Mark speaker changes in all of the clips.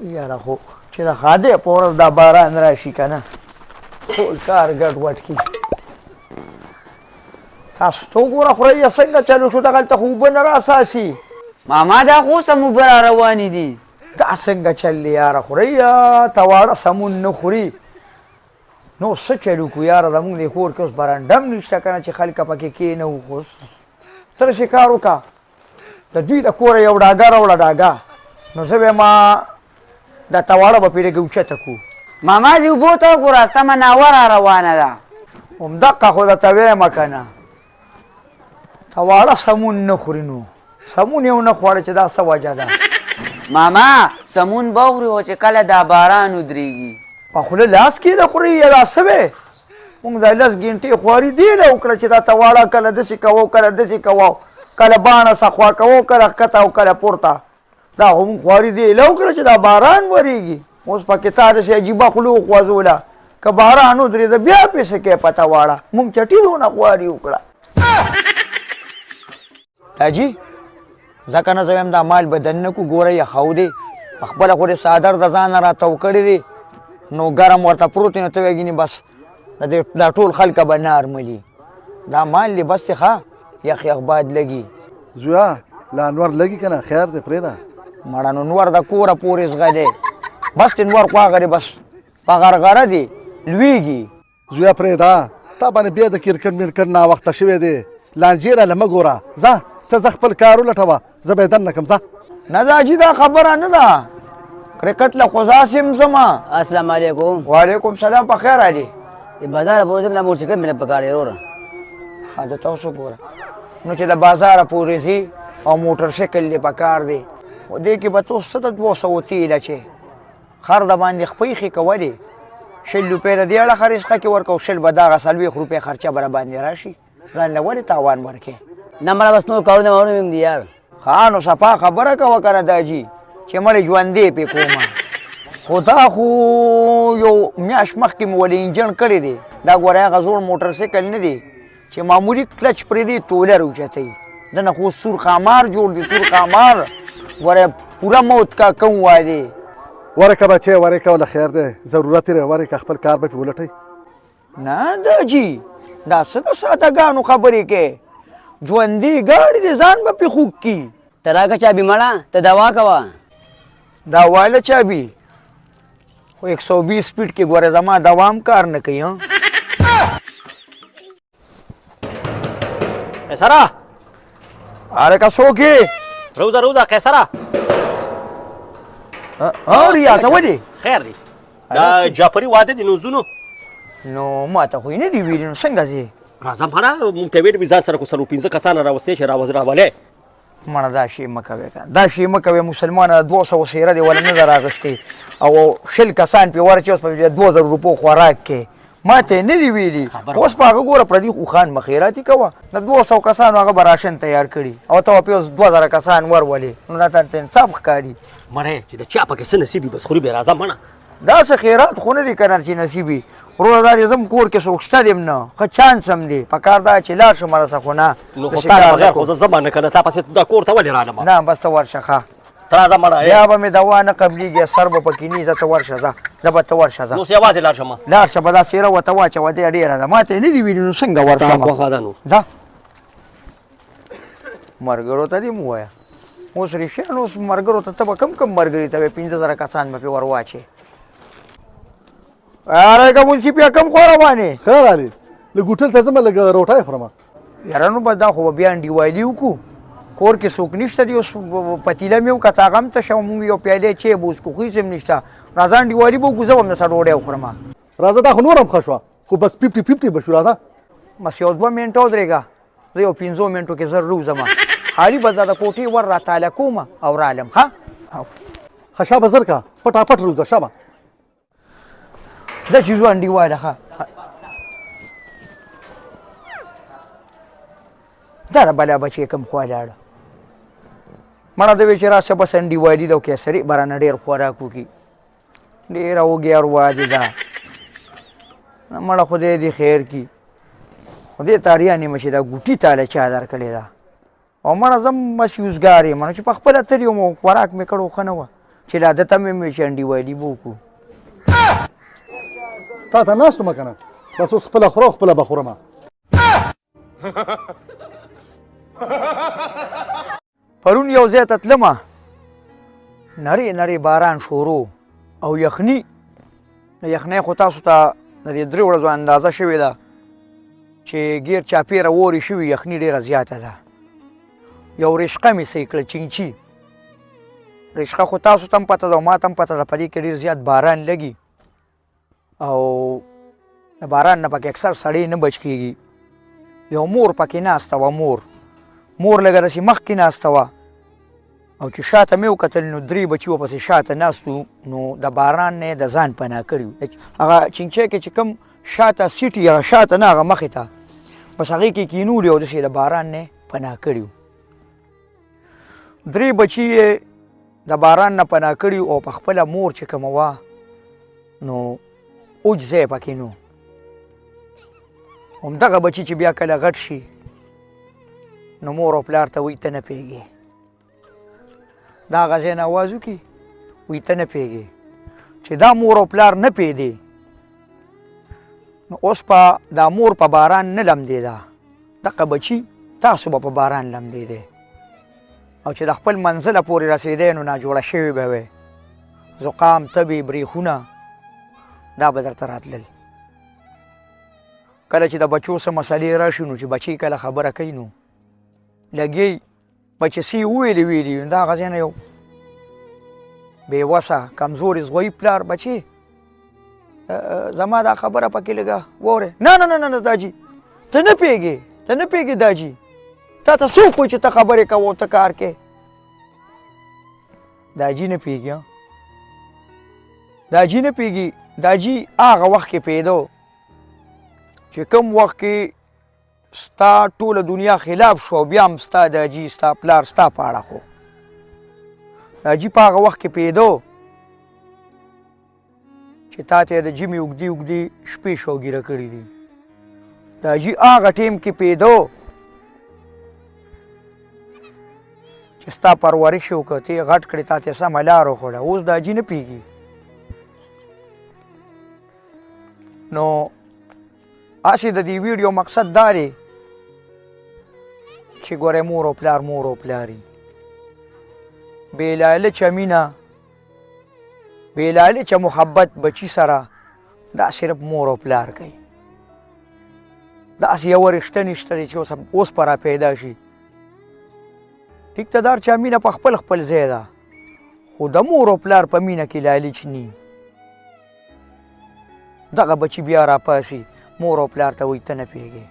Speaker 1: یاره خو چې د ښادۍ په ورځ دا باران راشي که نه، ټول کار ګډ وډ کړي. تاسو ته وګوره خوریا څنګه چلو شو، دغلته خو اوبه نه راساسي.
Speaker 2: ماما دا خو اوس هم اوبه را روانې دي.
Speaker 1: دا څنګه چل دی یاره خوریا، ته واړه سمون نه خوري نو څه چل وکړو یاره؟ زموږ دې کور کې اوس برنډه هم نشته که نه چې خلک پکې کښېنوو. خو ته داسې کار وکړه، د دوی د کوره یو ډاګه راوړه، ډاګه، نو زه وایم دا تواړه به پرې لږه اوچته کړو.
Speaker 2: ماما دې اوبو ته وګوره، سمه ناوه را روانه ده.
Speaker 1: همدقه خو درته وایم که نه، تواړه سمون نه خوري، نو سمون یې ونه خوړه چې دا څه وجه ده.
Speaker 2: ماما سمون به خوري خو چې کله دا باران ودرېږي.
Speaker 1: په خوله لاس کې ده خوري یا دا څه وی؟ موږ دا لس ګنټې خواري دې له وکړه چې دا تواړه کله داسې کوو، کله داسې کوو، کله باڼه سخوا کوو، کله ښکته او کله پورته. دا خو موږ خواري دې له وکړه چې دا باران ورېږي. اوس پکې تا داسې عجیبه خوله وخوځوله، که باران ودرېده بیا پې څه کوې په تواړه؟ موږ چټي دونه خواري وکړه. تاجي ځکه نه زه وایم دا مال به دننه کړو، ګوره یخو دی، په خپله خو دې څادر د ځانه راتاو کړی دی، نو ګرم ورته پروت دی، نو ته وایې ګینې بس د دې دا ټول خلک به نارملي. دا مال دی بس دی، ښه یخ یخ باد لګي.
Speaker 3: زویا لا نور لګي که نه؟ خیر دی پرېږده.
Speaker 1: مړه نو نور د کوره پورې ځغلی، بس دی نور خو هغه دی بس په غرغره دی لویږي.
Speaker 3: زویا پرېږده، تا باندې بیا د کرکټ مرکټ ناوخته شوی دی، لانجې راله مه ګوره. ځه ته ځه خپل کار ولټوه، زه به یې دننه کړم. ځه.
Speaker 1: نه دا حاجي دا خبره نه ده، کرکټ له خو زه هسې هم ځم.
Speaker 4: السلام علیکم.
Speaker 1: وعلیکم سلام، په خیر راغلې.
Speaker 4: د بازاره پورې ځم، دا موټرسایکل مې نه پکار دی وروره.
Speaker 1: ښه د تاسو ګوره نو چې د بازاره پورې ځي او موټرسایکل دې پکار دی، خو دې کې به ته اوس څه د 200 تیل اچې، خر د باندې خپۍ ښې کولې، 20 روپۍ د دې اړخه رزقه کې ورکړه او 20 به دغه 40 روپۍ خرچه به راباندې راشي، ځان له ولې تاوان ورکې؟
Speaker 4: نه مړه بس نور کارونه مارونه مې هم دي یار.
Speaker 1: ښه نو صفا خبره کوه که نه داجي چې مړې ژوندې پې کومه. خو دا خو یو میاشت مخکې مې ولې انجن کړی دی، دا ګوره هغه زوړ موټرسایکل نه دی چې معمولي کلچ پرې دی توله راوچتوي، دنه خو سور ښامار جوړ دی، سور ښامار ګوره پوره موت کا کوم وای دی.
Speaker 3: ورکه بچی ورکه، وله خیر دی، ضرورت یې دی، ورکه خپل کار به پې ولټوي.
Speaker 1: نه داجي دا څه د سادهګانو خبرې کوې، ژوندۍ ګاډي دې ځان به پې خوږ کړي.
Speaker 4: ته راکه چابي مړه، ته دوا کوه.
Speaker 1: دا واله چابي خو 120 سپیډ کې ګوره زما دوام کار نه کوي.
Speaker 5: قیصره
Speaker 1: هلکه څوک یې؟
Speaker 5: روزه روزه قیصره.
Speaker 1: ها ریا څه ولې؟
Speaker 5: خیر دی، دا جعفري واده دی نو ځو.
Speaker 1: نو ما ته خو یې نه دي ویلي، نو څنګه ځې؟
Speaker 5: راځه مړه، مونږ ته ویل ځان سره کو څلور پنځه کسان راوستې چې راولې.
Speaker 1: مړه دا شی مه کوې که دا شی مه کوې مسلمانه، 200 څېره دې وله نه ده راغستې او 20 کسان پرې ورچې اوس په 2000 روپو خوراک کې، ما ته یې نه دي ویلي. اوس په هغه ګوره پردي اوښان مخیراتي کوه، د 200 کسانو هغه به راشن تیار کړي او ته به پرې اوس 2000 کسان ورولې، نو دا ته انصاف ښکاري.
Speaker 5: مړی چې د چا پکې څه نصیب وي بس خوري به. راځه مړه،
Speaker 1: داسې خیرات خو نه دی که نه چې نصیب وي. وروره دا دې زم کور کې څوک شته دی هم نه، ښه چانس هم دی، په کار دا چې لاړ شم راسه خو نه.
Speaker 5: نو خو تا بغیر خو زه ځم نه که نه، تا پسې دا کور ته ولې رالم؟
Speaker 1: نه بس ته ورشه ښه.
Speaker 5: ته راځه مړه،
Speaker 1: بیا به مې دوا نه قبلېږي، سر به پکې نه، ځه ته ورشه، ځه ځه به ته ورشه ځه.
Speaker 5: نو یوازې لاړ شم؟
Speaker 1: لاړ شه، به دا څېره ورته واچوه، دی ډېره ده، ما ته یې نه دي ویلي نو څنګه ورشم؟
Speaker 5: خوښه ده نو
Speaker 1: ځه ملګرو ته دې هم ووایه. اوس رښتیا نو اوس ملګرو ته ته به کم کم ملګري ته به 5000 کسان به پرې ور واچې. اره که منشي بیا کم خوا روان یې؟
Speaker 3: خیر علي، لږ هوټل ته ځم، لږ روټۍ خورم.
Speaker 1: یاره نو بس دا خو به بیا انډیوالي وکړو، کور کې څوک نشته دی، اوس پتیله مې وکړه هغه هم تشه، مونږ یو پیالې چای به وڅښو، خو هېڅ هم نشته. راځه انډیوالي به وکړو، زه به هم درسره ډوډۍ وخورم.
Speaker 3: راځه دا خو نور هم ښه شوه، خو بس 50-50 به شو. راځه
Speaker 1: بس یو دوه منټه ودرېږه، زه یو 5 منټو کې زر روځم، خالي به دا د کوټې ور راتاله کوم او رالم. ښه
Speaker 3: ښه شابه زر که پټاپټ روځه شابه.
Speaker 1: دا چې ځو انډیواله. ښه دا بلا بچی کوم خوا لاړه؟ مړه د وی چې راشه بس انډیوالي ده او کیسري به رانه ډېر خوراک وکړي، ډېره وږې اروا دې ده. مړه خدای دې خیر کړي، خدای ته اریان یم چې دا ګوټي تاله چا درکړې ده. او مړه زه هم بس یوزګار یم چې په خپله تللی وم او خوراک مې کړی، ښه نه وه. چې لا ده ته مې وې چې انډیوالي به وکړو.
Speaker 3: تا ته ناست وم که نه، بس اوس خپله خوره او خپله به خورم.
Speaker 1: پرون یو ځای ته تلمه، نری نری باران شروع او یخني. د یخنۍ خو تاسو ته د دې درې ورځو اندازه شوې ده چې ګیر چاپېره وورې شوي، یخني ډېره زیاته ده. یو رشقه مې صحیح کړه، چینچي رشقه خو تاسو ته هم پته ده او ما ته هم پته ده، په دې کې ډېر زیات باران لګي او د باران نه پکې اکثر سړی نه بچ کېږي. یو مور پکې ناسته وه، مور لږه داسې مخکې ناسته وه او چې شاته مې وکتل نو درې بچي ورپسې شاته ناست وو، نو د باران نه یې د ځان پناه کړي وو. هغه چینچی کې چې کوم شاته سیټ یې، هغه شاته نه، هغه مخې ته، بس هغې کې کینولي او داسې د باران نه یې پناه کړي وو. درې بچي یې د باران نه پناه کړي او په خپله مور چې کومه وه نو اوج ځای پکې نو. همدغه بچي چې بیا کله غټ شي نو مور او پلار ته وایي ته نه پوهېږې. دا هغه ځای نه اواز وکړي وایي ته نه پوهېږې. چې دا مور او پلار نه پوهېدې نو اوس په دا مور په باران نه لمدېده، دغه بچي تاسو به په باران لمدېدی او چې د خپل منزله پورې رسېدی نو ناجوړه شوی به وی، زقام، تبې، برېښونه دا به درته راتلل. کله چې د بچو څه مسلې راشي نو چې بچي کله خبره کوي نو لګي بچي څه یې وویلې ویلي، نو دا هغه ځای نه یو بې وسه کمزوري زغوي پلار بچي زما دا خبره پکې لږه واورې. نه نه نه نه داجي ته نه پوهېږې، ته نه پوهېږې داجي، تا ته څوک وایي چې ته خبرې کوه او ته کار کوې؟ داجي نه پوهېږي، داجي نه پوهېږي. داجي هغه وخت کې پوهېدو چې کوم وخت کې ستا ټوله دنیا خلاف شو او بیا هم ستا داجي ستا پلار ستا په اړه خو داجي په هغه وخت کې پوهېدو چې تا ته د جمعې اوږدې اوږدې شپې شوګیره کړې دي. داجي هغه ټیم کې پوهېدو چې ستا پرورش یې وکړه، ته یې غټ کړې، تا ته یې سمه لار وښوده. اوس داجي نه پوهېږي. نو هسې د دې ویډیو مقصد دا دی چې ګورې مور او پلار مور او پلار بې لالچه مینه، بې لالچه محبت بچي سره دا صرف مور او پلار کوي. داسې یوه رشته نشته دی چې اوس په را پیدا شي. ټیک ته د هر چا مینه په خپل خپل ځای ده، خو د مور او پلار په مینه کې لالچ نی. دغه بچي بیا راپاسي مور او پلار ته وایي ته نه پوهېږې،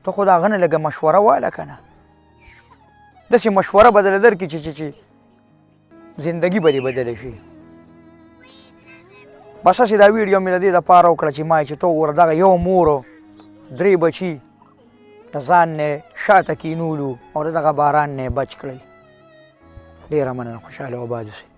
Speaker 1: ته خو د هغه نه لږه مشوره واله که نه، داسې مشوره به درله درکړي چې چې زندګي به دې بدله شي. بس هسې دا ویډیو مې د دې دپاره وکړه چې ما چې ته وګوره دغه یو مور درې بچي د ځان نه شاته کینولو او د دغه باران نه بچ کړل. ډېره مننه، خوشحاله او آباد اوسئ.